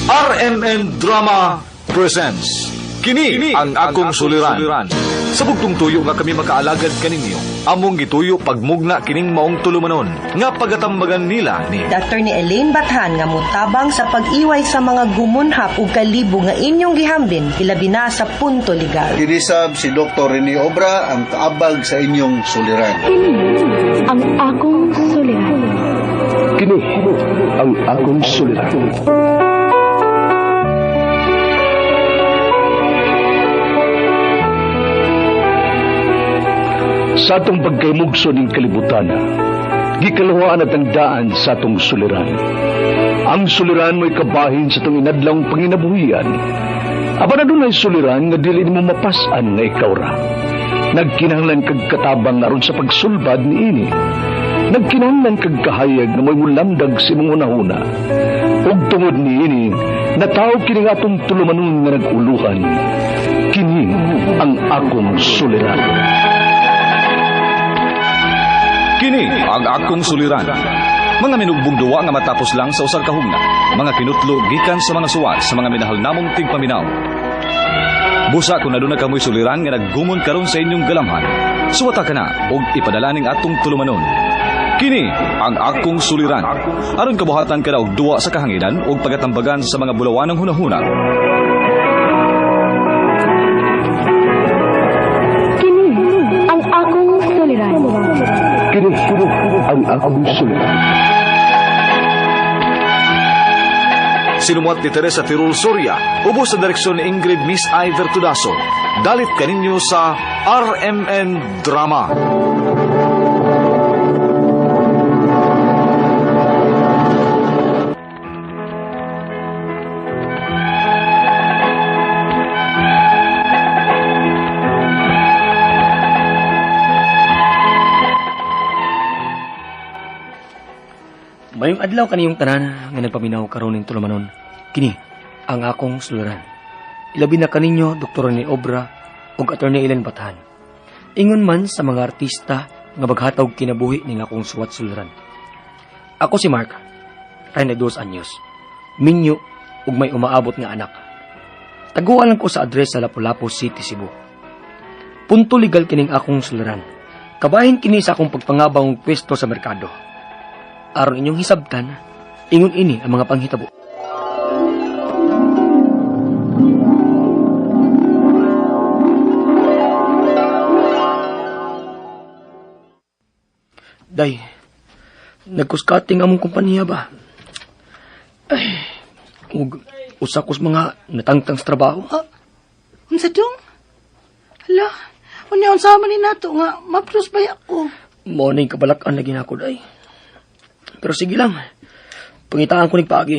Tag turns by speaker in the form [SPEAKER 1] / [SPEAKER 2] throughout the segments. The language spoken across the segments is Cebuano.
[SPEAKER 1] RMN Drama presents Kini ang akong suliran. Sa bugtong tuyo nga kami makaalagad kaninyo, among gituyo pagmugna kining maong tulumanon nga pagatambagan nila ni
[SPEAKER 2] Attorney Elaine Bathan nga mutabang sa pag-iway sa mga gumunhap ug kalibo nga inyong gihambin ilabi na sa punto legal.
[SPEAKER 3] Kinisab si Dr. Rene Obra ang kaabag sa inyong suliran.
[SPEAKER 4] Kini ang akong suliran.
[SPEAKER 5] Kini ang akong suliran. Sa atong pagkaymugso ning kalibutan, gikaluhaan at ang daan sa atong suliran. Ang suliran mo'y kabahin sa atong inadlawng panginabuhian. Apan adunay suliran nga dili nimo mapas-an nga ikaw ra. Nagkinahanglan kag katabang aron sa pagsulbad niini. Nagkinahanglan kag kahayag nga mo'y mulamdag sa imong hunahuna. Ug tungod niini, nataw kini nga atong tulumanon nga nag-uluhan. Kini ang akong suliran.
[SPEAKER 1] Kini ang akong suliran. Mga minugbong duwa nga matapos lang sa usar ka hugna. Mga kinutlo gikan sa mga suwat sa mga minahal namong tigpaminaw. Busa kung aduna kamoy suliran nga naggumon karon sa inyong galamhan. Suwata ka na og ipadala ning atong tulumanon. Kini ang akong suliran. Aron kabuhatan ka na og duwa sa kahanginan ug pagatambagan sa mga bulawanong hunahuna.
[SPEAKER 4] Kini ang akong suliran.
[SPEAKER 5] Kini ang akong suliran.
[SPEAKER 1] Sinumuat ni Teresa Tirul Soria, ubos sa direksyon ni Ingrid Miss Iver Tudaso. Dalit kaninyo sa RMN Drama.
[SPEAKER 6] Mayong adlaw kaniyong tanan nga nagpaminaw karon ning tulumanon. Kini ang akong suliran. Ilabi na kaninyo Dr. ni Obra ug Attorney Ellen Bathan. Ingon man sa mga artista nga maghatag kinabuhi ning akong suwat suliran. Ako si Mark, 32 anyos. Minyo ug may umaabot nga anak. Taguan lang ko sa address sa Lapu-Lapu City, Cebu. Punto legal kining akong suliran. Kabahin kini sa akong pagpangabang og pwesto sa merkado. Aron inyong hisabtan, ingon ini ang mga panghitabo. Day, nagkuskating among kompanya ba? Ay, ug usa kos mga natangtang sa trabaho.
[SPEAKER 7] Unsa dong? Hala, unya unsa man ni nato nga mapros ba ako?
[SPEAKER 6] Mao ning kabalakan lagi nako, day. Pero sige lang, pangitaan ko ning paagi.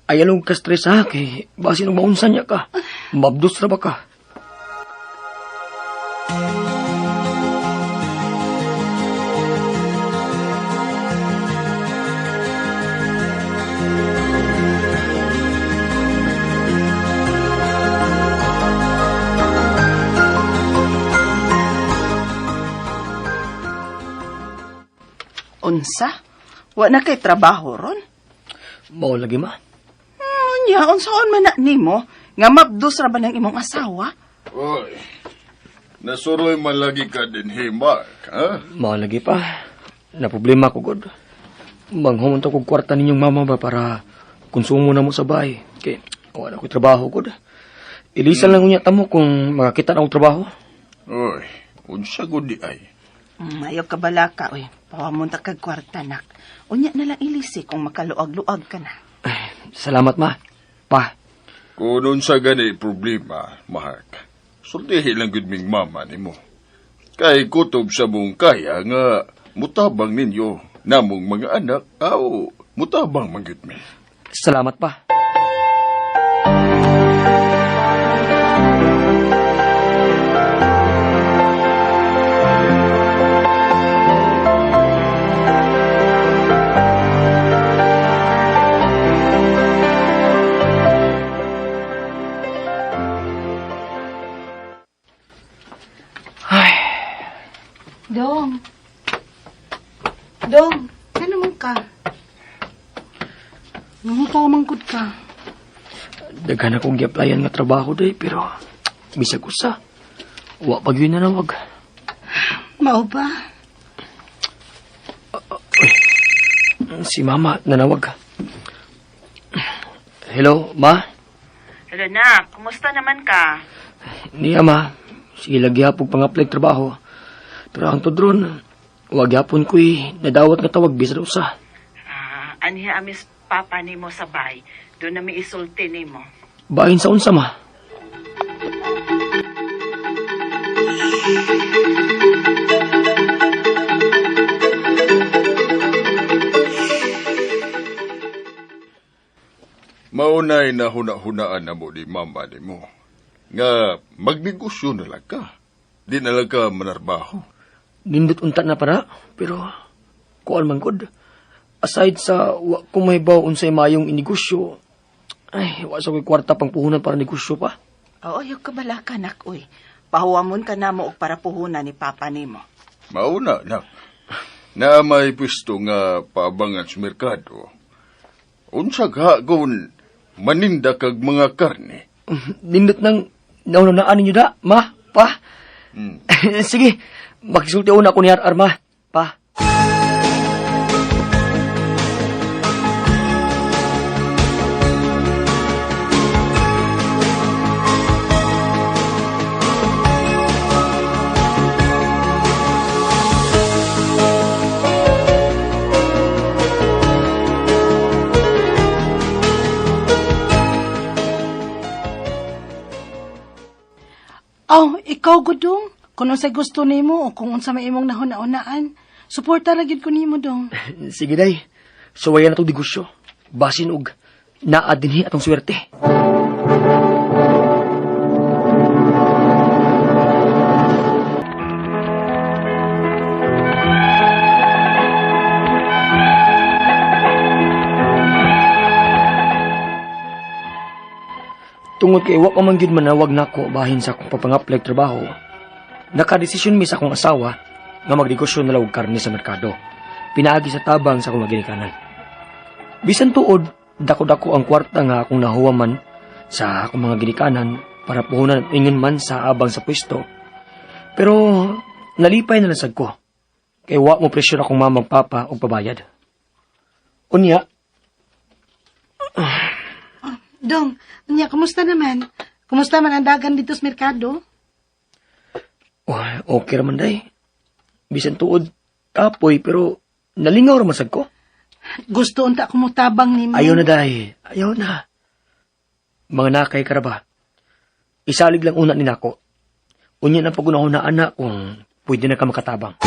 [SPEAKER 6] Ayaw ka stress ha, kay basin og maunsan niya ka. Mabdos ra ba ka?
[SPEAKER 7] Unsa? Wa na kay trabaho ron?
[SPEAKER 6] Mao lagi ma.
[SPEAKER 7] Unya, unsaon man na nimo nga mabdos ra ba ng imong asawa?
[SPEAKER 8] Oy, nasuroy man lagi ka din, hey Mark, ha?
[SPEAKER 6] Mao lagi pa. Na problema ko god. Manghuman to kog kwarta ninyong mama ba para konsumo na mo sa bahay. Kay wala ko'y trabaho god. Ilisan lang unya tamo kung makakita na og trabaho.
[SPEAKER 8] Oy, unsa gud di ay?
[SPEAKER 7] Ayaw ka balaka, oy. Pawamon ta kag kwarta, nak. Unya na lang ilisi kung makaluag-luag ka na.
[SPEAKER 6] Ay, salamat ma. Pa,
[SPEAKER 8] Kung unsa gani problema, Mark, sultihi lang gud ming mama nimo. Kay kutob sa mong kaya nga mutabang ninyo namong mga anak, aw mutabang man gyud mi.
[SPEAKER 6] Salamat pa.
[SPEAKER 7] Dong. Dong, ano man ka? Nangupaw mangkod ka.
[SPEAKER 6] Daghan akong gi-applyan nga trabaho day, pero bisag usa. Wa pa gyud nanawag.
[SPEAKER 9] Mao ba?
[SPEAKER 6] Si Mama nanawag. Hello, Ma?
[SPEAKER 7] Hello, nak. Kumusta naman ka?
[SPEAKER 6] Niya, Ma. Sige lagi hapog pang-apply trabaho. Pero ang tudron, wag yapon ko'y nadawat nga tawag bisan usa.
[SPEAKER 7] Anhi amis papa nimo sa bay. Doon na mi isulti nimo.
[SPEAKER 6] Bahin sa unsa, Ma?
[SPEAKER 8] Maunay na huna-hunaan na mo ni mama ni mo. Nga magnegosyo na lang ka. Di na lang ka manarbaho.
[SPEAKER 6] Nindot unta na para, pero kuan man gud. Aside sa wa ko mahibaw unsay mayong inegosyo, ay, wa sa ko'y kwarta pang puhunan para negosyo pa.
[SPEAKER 7] Oo, yung kabala ka, nak, uy. Pahuwamon ka na mo og para puhunan ni papa nimo.
[SPEAKER 8] Mauna, nak. Na may pwesto nga paabangan sa merkado. Unsa ka kung maninda kag mga karne.
[SPEAKER 6] Nindot nang naunanaan ninyo da, ma, pa. Sige, makisulti una ko ni RR, ma, pa.
[SPEAKER 9] Oh, ikaw gudong. Kung unsay gusto nimo o kung unsa may imong nahuna-unaan, suporta ra gyud ko nimo dong.
[SPEAKER 6] Sige, day. Suwayan na itong negosyo. Basin og naa dinhi atong swerte. Tungod kay wa pa man gyud manawag nako bahin sa akong papang-apply trabaho, nakadesisyon mi sa akong asawa nga magnegosyo na lang og karne sa merkado. Pinaagi sa tabang sa akong maginikanan. Bisan tuod, dako-dako ang kwarta nga akong nahuwa man sa akong mga ginikanan para puhunan at ingon man sa abang sa pwesto. Pero nalipay na lang sad ko. Kay wa mo presyon akong mama ug papa og pabayad. Unya,
[SPEAKER 9] Dong, unya, kumusta naman? Kumusta man ang dagan dito sa merkado?
[SPEAKER 6] Oh, okay raman day. Bisan tuod, kapoy, pero nalingaw raman sad ko.
[SPEAKER 9] Gusto unta ko motabang nimo.
[SPEAKER 6] Ayaw na, day. Ayaw na. Mga nakay ka ra ba? Isalig lang una ni nako. Unya na pag-unahon na anak kung pwede na ka makatabang.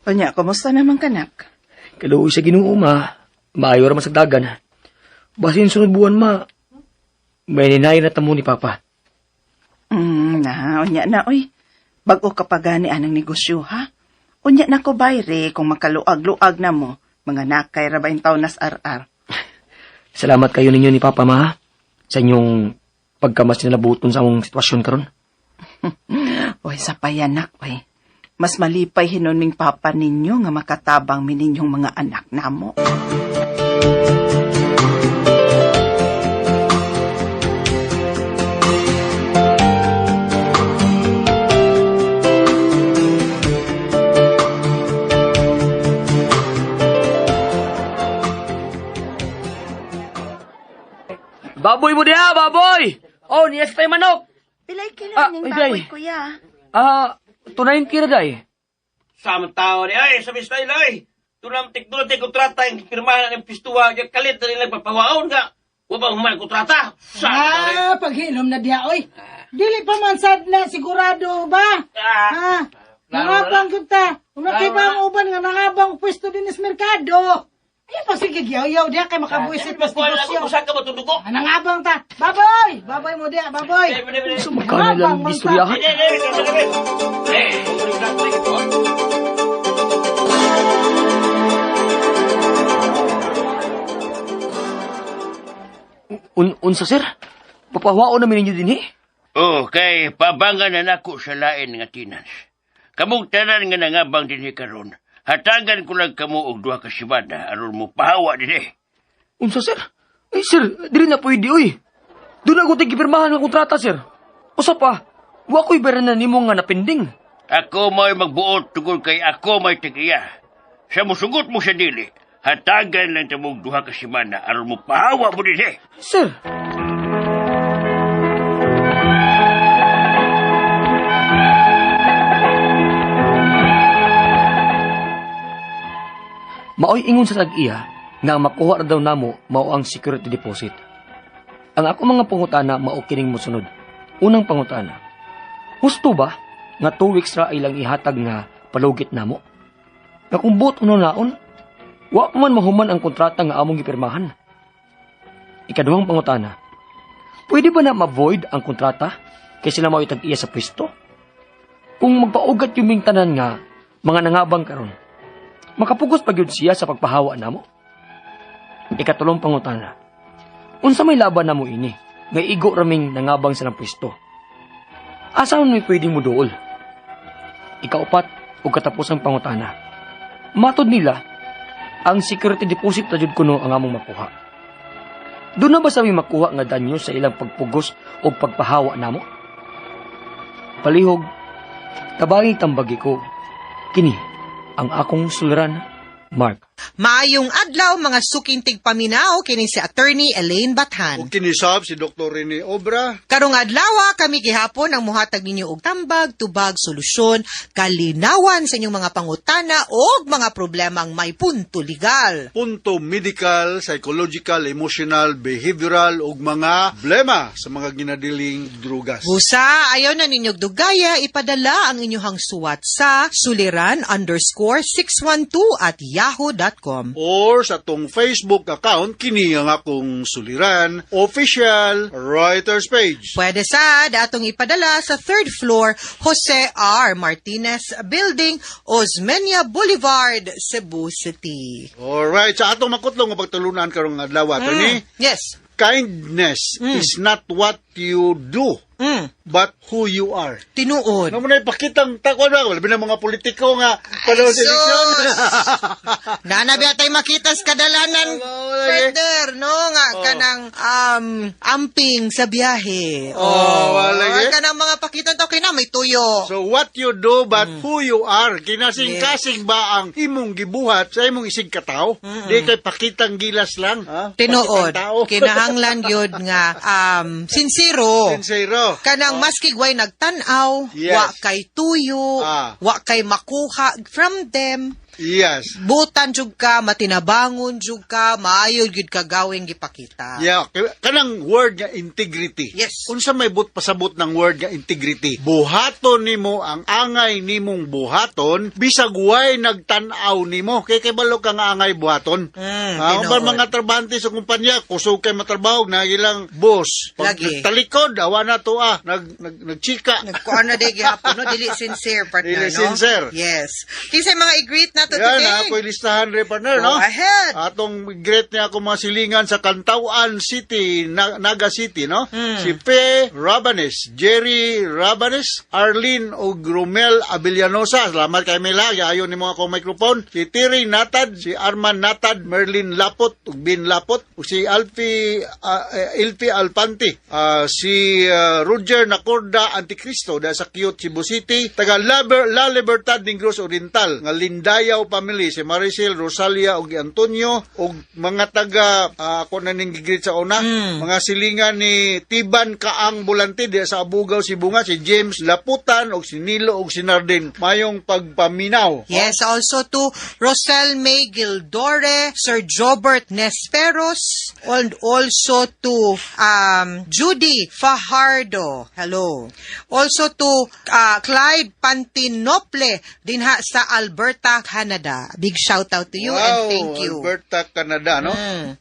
[SPEAKER 7] Unya, kumusta naman ka, nak?
[SPEAKER 6] Kaluoy sa Ginoo, ma. Maayo ra man sa dagan. Basin sunod buwan, ma. May ninay na tamo ni Papa.
[SPEAKER 7] Na, unya na, uy. Bag-o ka pa gani anang negosyo, ha? Unya na ko bayre kung makaluag-luag na mo. Mga nakay ra ba yung taon nas RR?
[SPEAKER 6] Salamat kayo ninyo ni Papa, ma. Sa inyong pagkamas nilabuton sa among sitwasyon karon.
[SPEAKER 7] Uy, sa payanak, uy. Mas malipay hinon ming papa ninyo nga makatabang mi ninyong mga anak namo.
[SPEAKER 6] Baboy mo diha, baboy! Oh, niyas tayo manok!
[SPEAKER 7] Pilay kilo
[SPEAKER 6] Ah,
[SPEAKER 7] ning
[SPEAKER 6] uy,
[SPEAKER 7] baboy,
[SPEAKER 6] day.
[SPEAKER 7] kuya.
[SPEAKER 6] Tunayin kira, day.
[SPEAKER 10] Sa tao ni ay, sabi sa ay. Tunam tikdulot kontrata ang pirmahan ng pistuwa nga kalit na nila pagpawaon nga. Wa ba human kontrata? Sa
[SPEAKER 9] Ah, paghilom na diha oy. Dili pa man sad na sigurado ba? Ha? Nangabang gyud ta. Una kay ba ang uban nga nangabang pwesto din sa merkado. Ay pa sige giyaw diha kay makabuisit mas negosyo.
[SPEAKER 10] Usa ka ba tudugo?
[SPEAKER 9] Ah, nangabang ta. Baboy, baboy mo diha, baboy.
[SPEAKER 6] So, magkano lang
[SPEAKER 9] Nangabang man ta.
[SPEAKER 6] istoryahan? Unsa, sir? Papahuwaon namin ninyo dinhi?
[SPEAKER 10] Oh, kay pabangan na nako sa lain nga tenants. Kamong tanan nga nangabang dinhi karon. Hatagan ko lang kamo og 2 ka semana aron mo pahawa dinhi.
[SPEAKER 6] Unsa, sir? Ay, sir, dili na pwede, uy. Doon ako tayo gipirmahan nga kontrata, sir. Usa pa, wa ko'y bayaran na nimo nga napending.
[SPEAKER 10] Ako may magbuot tungod kay ako may tigiya. Sa musugot mo sa dili, hatagan lang tamog 2 ka semana aron mo pahawa mo dinhi.
[SPEAKER 6] Sir! Maoy ingon sa tag-iya nga ang makuha ra daw namo mao ang security deposit. Ang ako mga pangutana mao kining mosunod. Unang pangutana. Husto ba nga 2 weeks ra ilang ihatag nga palugit namo? Nga kung buot naon, wa pa man mahuman ang kontrata nga among gipirmahan. Ikaduhang pangutana. Pwede ba na ma-void ang kontrata kay sila mao tag-iya sa pwesto? Kung magpaugat yung ming tanan nga mga nangabang karon, makapugos pa gyud siya sa pagpahawa namo? Ikatulong pangutana. Unsa may laban namo ini nga igo raming nangabang sa pwesto? Asa man may pwedeng muduol? Ikaupat ug katapusang pangutana. Matod nila, ang security deposit na jud kuno ang among makuha. Doon na ba sa may makuha nga danyo sa ilang pagpugos o pagpahawa namo? Palihog, tabangi tambagi ko. Kini, ang akong suliran, Mark.
[SPEAKER 2] Maayong adlaw, mga suking tigpaminaw, kini si Attorney Elaine Bathan.
[SPEAKER 3] Ug kinisab si Dr. Rene Obra.
[SPEAKER 2] Karong adlaw kami gihapon ang muhatag ninyo og tambag, tubag, solusyon, kalinawan sa inyong mga pangutana og mga problemang may punto legal.
[SPEAKER 3] Punto medical, psychological, emotional, behavioral ug mga problema sa mga ginadiling drugas.
[SPEAKER 2] Busa, ayaw na ninyog dugaya, ipadala ang inyong suwat sa suliran_612@yahoo.com.
[SPEAKER 3] Or sa atong Facebook account, kini ang akong suliran, official writers page.
[SPEAKER 2] Pwede sad atong ipadala sa third floor, Jose R. Martinez Building, Osmeña Boulevard, Cebu City.
[SPEAKER 3] Alright, sa atong makutlong nga pagtulunan karong adlaw, attorney,
[SPEAKER 2] Yes.
[SPEAKER 3] kindness is not what you do, but who you are.
[SPEAKER 2] Tinuod.
[SPEAKER 3] Nga mo na ipakitang takwa na, labi na mga politiko nga panahon sa eleksyon.
[SPEAKER 2] Nana ba tay makita sa kadalanan,
[SPEAKER 3] Oo, lagi.
[SPEAKER 2] Feder, no nga kanang amping sa biyahe.
[SPEAKER 3] Oh, wala lagi.
[SPEAKER 2] Kanang mga pakitan to kina may tuyo.
[SPEAKER 3] So what you do but who you are. Kinasing-kasing ba ang imong gibuhat sa imong isig kataw? Di kay pakitang gilas lang. Ha?
[SPEAKER 2] Tinuod.
[SPEAKER 3] Pakitang tao.
[SPEAKER 2] Kinahanglan gyud nga sincero.
[SPEAKER 3] Sincero.
[SPEAKER 2] Kanang maski way nagtan-aw, wa kay tuyo, wa kay makuha from them. Butan jud ka, matinabangon jud ka, maayo jud ka gawing gipakita.
[SPEAKER 3] Yeah, kanang word nga integrity. Unsa may but pasabot ng word nga integrity? Buhaton nimo ang angay nimong buhaton bisag way nagtan-aw nimo. Kay kabalo ka nga angay buhaton.
[SPEAKER 2] Tinuod.
[SPEAKER 3] Ang mga trabahante sa kumpanya kusog kay matrabaho na ilang boss. Pag
[SPEAKER 2] Lagi.
[SPEAKER 3] nagtalikod, awa na to ah, nag nag nagchika.
[SPEAKER 2] Nagkuan na day gihapon no, dili sincere, partner,
[SPEAKER 3] Dili
[SPEAKER 2] no?
[SPEAKER 3] sincere.
[SPEAKER 2] Yes. Kinsay mga i-greet na to
[SPEAKER 3] Yan,
[SPEAKER 2] today?
[SPEAKER 3] ako'y listahan rin, partner,
[SPEAKER 2] Go
[SPEAKER 3] no?
[SPEAKER 2] ahead.
[SPEAKER 3] Atong greet niya ako mga silingan sa Cantawan City, Naga City, no? Si Fe Rabanes, Jerry Rabanes, Arlene og Romel Abellanosa. Salamat kay Mela, ayon ni mga akong microphone. Si Terry Natad, si Arman Natad, Merlin Lapot, ug Bin Lapot, ug si Alfie Elfie Alpanti, si Roger Nacorda Anticristo da sa Cute Cebu City, taga La Libertad Negros Oriental, nga Lindayaw family, si Maricel, Rosalia ug Antonio ug mga taga ako na ning gigreet sa una, mga silingan ni Tiban Kaang Bulante di sa Abugaw Sibunga, si James Laputan ug si Nilo ug si Nardin. Mayong pagpaminaw.
[SPEAKER 2] Yes, also to Rosel May Gildore, Sir Jobert Nesperos, and also to Judy Fajardo. Hello. Also to Clyde Pantinople dinha sa Alberta, Canada. Big shout out to you and
[SPEAKER 3] Wow,
[SPEAKER 2] thank you.
[SPEAKER 3] Alberta, Canada, no?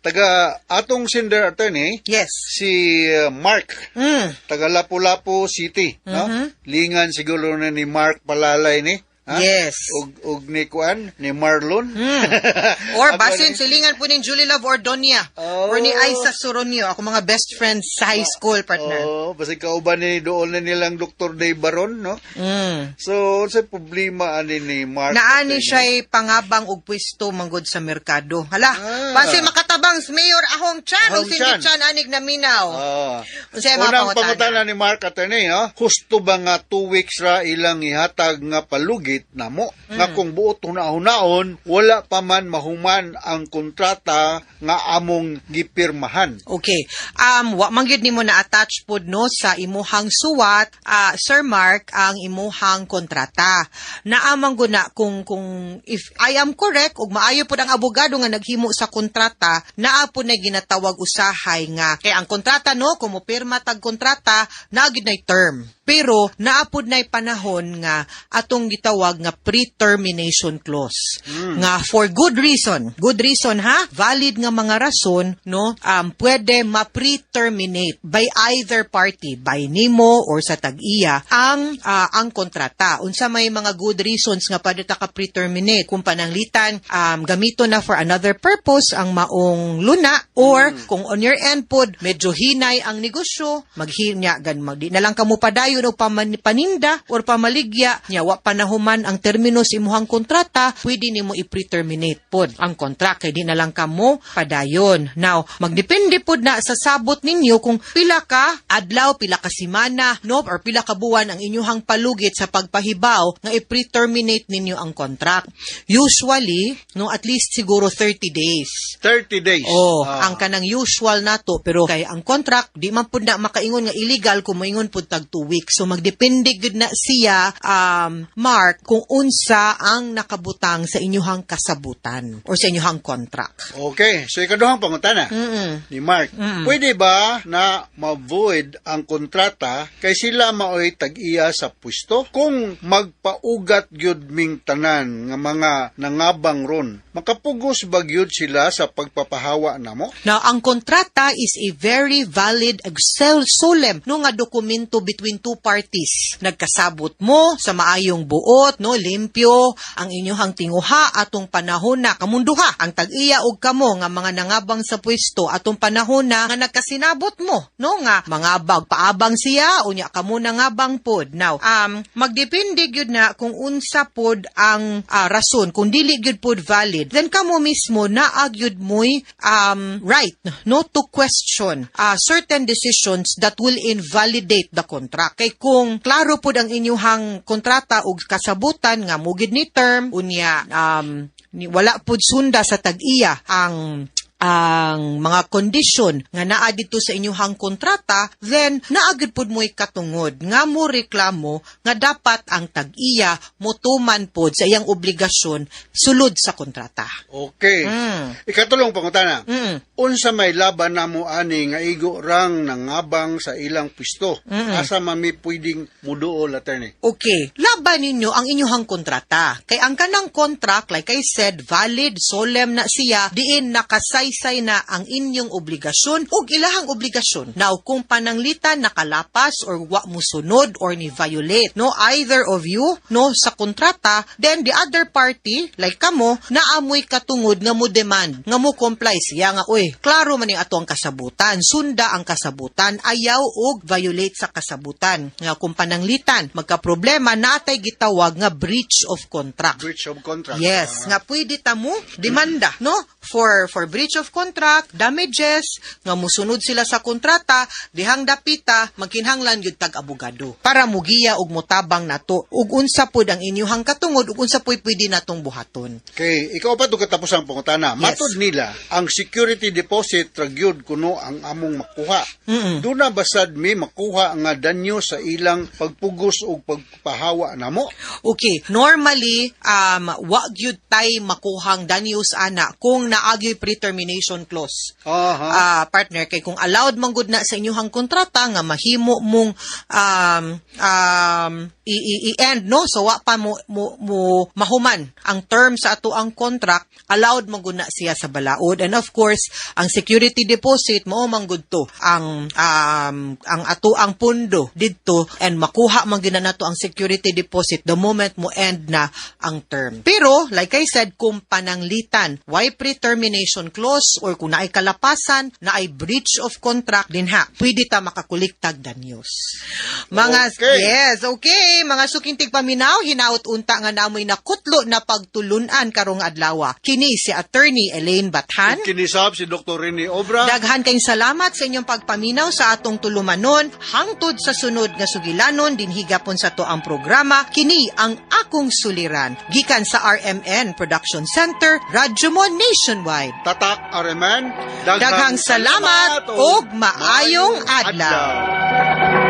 [SPEAKER 3] Taga atong sender attorney,
[SPEAKER 2] Yes.
[SPEAKER 3] si Mark, taga Lapu-Lapu City, no? Lingan siguro na ni Mark Palalay ni. Ha?
[SPEAKER 2] Yes.
[SPEAKER 3] Ug ni kuan ni Marlon.
[SPEAKER 2] Or
[SPEAKER 3] Ako
[SPEAKER 2] basin
[SPEAKER 3] ni-
[SPEAKER 2] silingan po ni Julie Love Ordonia or ni Aisa Soronio, ako mga best friends sa high school, partner.
[SPEAKER 3] Oh, basi kauban ni doon na nilang Dr. Dave Baron, no? So, sa problema ani ni Mark.
[SPEAKER 2] Naani
[SPEAKER 3] attorney?
[SPEAKER 2] siya'y pangabang og pwesto manggod sa merkado. Hala,
[SPEAKER 3] Ah.
[SPEAKER 2] basin makatabang si Mayor Ahong Chan o
[SPEAKER 3] Ahong
[SPEAKER 2] si
[SPEAKER 3] Chan.
[SPEAKER 2] Chan anig na minaw.
[SPEAKER 3] Ah.
[SPEAKER 2] Unsay mga
[SPEAKER 3] Unang
[SPEAKER 2] pangutana?
[SPEAKER 3] pangutana ni Mark attorney, no? Husto ba nga 2 weeks ra ilang ihatag nga palugit namo? Nga kung buot hunahunahon, wala pa man mahuman ang kontrata nga among gipirmahan.
[SPEAKER 2] Okay. Wa man gyud nimo na attach pod no sa imuhang suwat, Sir Mark, ang imuhang kontrata. Naamang guna kung if I am correct ug maayo pod ang abogado nga naghimo sa kontrata, naa pod na ginatawag usahay nga kay ang kontrata no, kung mopirma tag kontrata, naa gyud nay term. Pero naa pod nay panahon nga atong gitawag nga pre-termination clause nga for good reason. Good reason ha, valid nga mga rason no, pwede ma-pre-terminate by either party, by nimo or sa tag-iya ang kontrata. Unsa may mga good reasons nga pwede ta ka pre-terminate kung pananglitan gamito na for another purpose ang maong luna or kung on your end pod medyo hinay ang negosyo, maghinya gan mag di na lang kamo padayon o paninda or pamaligya nya wa pa nahuman ang termino sa imuhang kontrata, pwede nimo i-pre-terminate pod ang contract kay di na lang kamo padayon. Now, magdepende pod na sa sabot ninyo kung pila ka adlaw, pila ka semana, no, or pila ka buwan ang inyuhang palugit sa pagpahibaw nga i-pre-terminate ninyo ang contract. Usually, no, at least siguro 30 days.
[SPEAKER 3] 30 days.
[SPEAKER 2] Oh,
[SPEAKER 3] Ah.
[SPEAKER 2] ang kanang usual nato pero kay ang contract di man pud na makaingon nga illegal kung moingon pud tag 2 weeks. So magdepende gud na siya Mark kung unsa ang nakabutang sa inyuhang kasabutan or sa inyuhang contract.
[SPEAKER 3] Okay, so ikaduhang pangutana ni Mark. Pwede ba na ma-void ang kontrata kay sila maoy tag-iya sa pwesto? Kung magpaugat gyud ming tanan nga mga nangabang ron, makapugos ba gyud sila sa pagpapahawa namo?
[SPEAKER 2] Now, ang kontrata is a very valid solemn no nga dokumento between two parties. Nagkasabot mo sa maayong buot, no, limpyo ang inyuhang tinguha atong panahon na kamunduha ang tag-iya og kamo nga mga nangabang sa pwesto atong panahon na nga nagkasinabot mo, no, nga mga bag paabang siya unya kamo nangabang pod. Now, magdepende gyud na kung unsa pod ang rason kung dili gyud pod valid, then kamo mismo naa gyud mo'y right no to question certain decisions that will invalidate the contract. Kay kung klaro pod ang inyuhang kontrata ug kasabutan nga mugid ni term unya wala pod sunda sa tag-iya ang mga kondisyon nga naa dito sa inyuhang kontrata, then naa gyud pud mo'y katungod nga mo reklamo nga dapat ang tag-iya motuman pod sa iyang obligasyon sulod sa kontrata.
[SPEAKER 3] Okay. Ikatulong pangutana. Unsa may laban namo ani nga igo rang nangabang sa ilang pwesto? Asa man mi pwedeng muduol, attorney?
[SPEAKER 2] Okay, laban ninyo ang inyuhang kontrata. Kay ang kanang contract, like I said, valid, solemn na siya, diin nakasaysay na ang inyong obligasyon ug ilahang obligasyon. Now, kung pananglitan nakalapas or wa musunod or ni violate, no, either of you, no, sa kontrata, then the other party, like kamo, naamoy katungod nga mo demand, nga mo comply siya nga, uy, klaro man ni ato ang kasabutan, sunda ang kasabutan, ayaw og violate sa kasabutan. Nga kung pananglitan, magka-problema, natay gitawag nga breach of contract.
[SPEAKER 3] Breach of contract.
[SPEAKER 2] Yes, nga pwede ta mo demanda, no? For breach of contract, damages, nga musunod sila sa kontrata, dihang dapita magkinahanglan gyud tag abogado para mugiya og motabang nato ug unsa pod ang inyuhang katungod ug unsa po'y pwede natong buhaton.
[SPEAKER 3] Okay, ikaw pa katapos ang pangutana.
[SPEAKER 2] Yes.
[SPEAKER 3] Matod nila, ang security deposit ra gyud kuno ang among makuha. Duna basad mi makuha nga danyo sa ilang pagpugos o pagpahawa namo?
[SPEAKER 2] Okay, normally wa gyud tay makuhang danyos ana kung naagyoy pre-termination clause. Partner kay kung allowed man gud na sa inyuhang kontrata nga mahimo mong i-end, no, so wa pa mo mahuman ang term sa ato ang contract, allowed mo guna siya sa balaod. And of course, ang security deposit mao man gud to ang ato ang pundo didto, and makuha man gyud na nato ang security deposit the moment mo end na ang term. Pero like I said, kung pananglitan why pre-termination clause or kung naay kalapasan, naay breach of contract dinha, pwede ta makakolektag danyos. Mga Yes, okay, mga suking tigpaminaw, hinaot unta nga namoy nakutlo na pagtulunan karong adlaw. Kini si Attorney Elaine Bathan.
[SPEAKER 3] Kini sab si Dr. Rene Obra.
[SPEAKER 2] Daghan kayong salamat sa inyong pagpaminaw sa atong tulumanon hangtod sa sunod nga sugilanon dinhi gapon sa ato ang programa, Kini ang Akong Suliran, gikan sa RMN Production Center, Radyo Mo Nationwide.
[SPEAKER 3] Tatak RMN.
[SPEAKER 2] Daghang salamat ug maayong adlaw.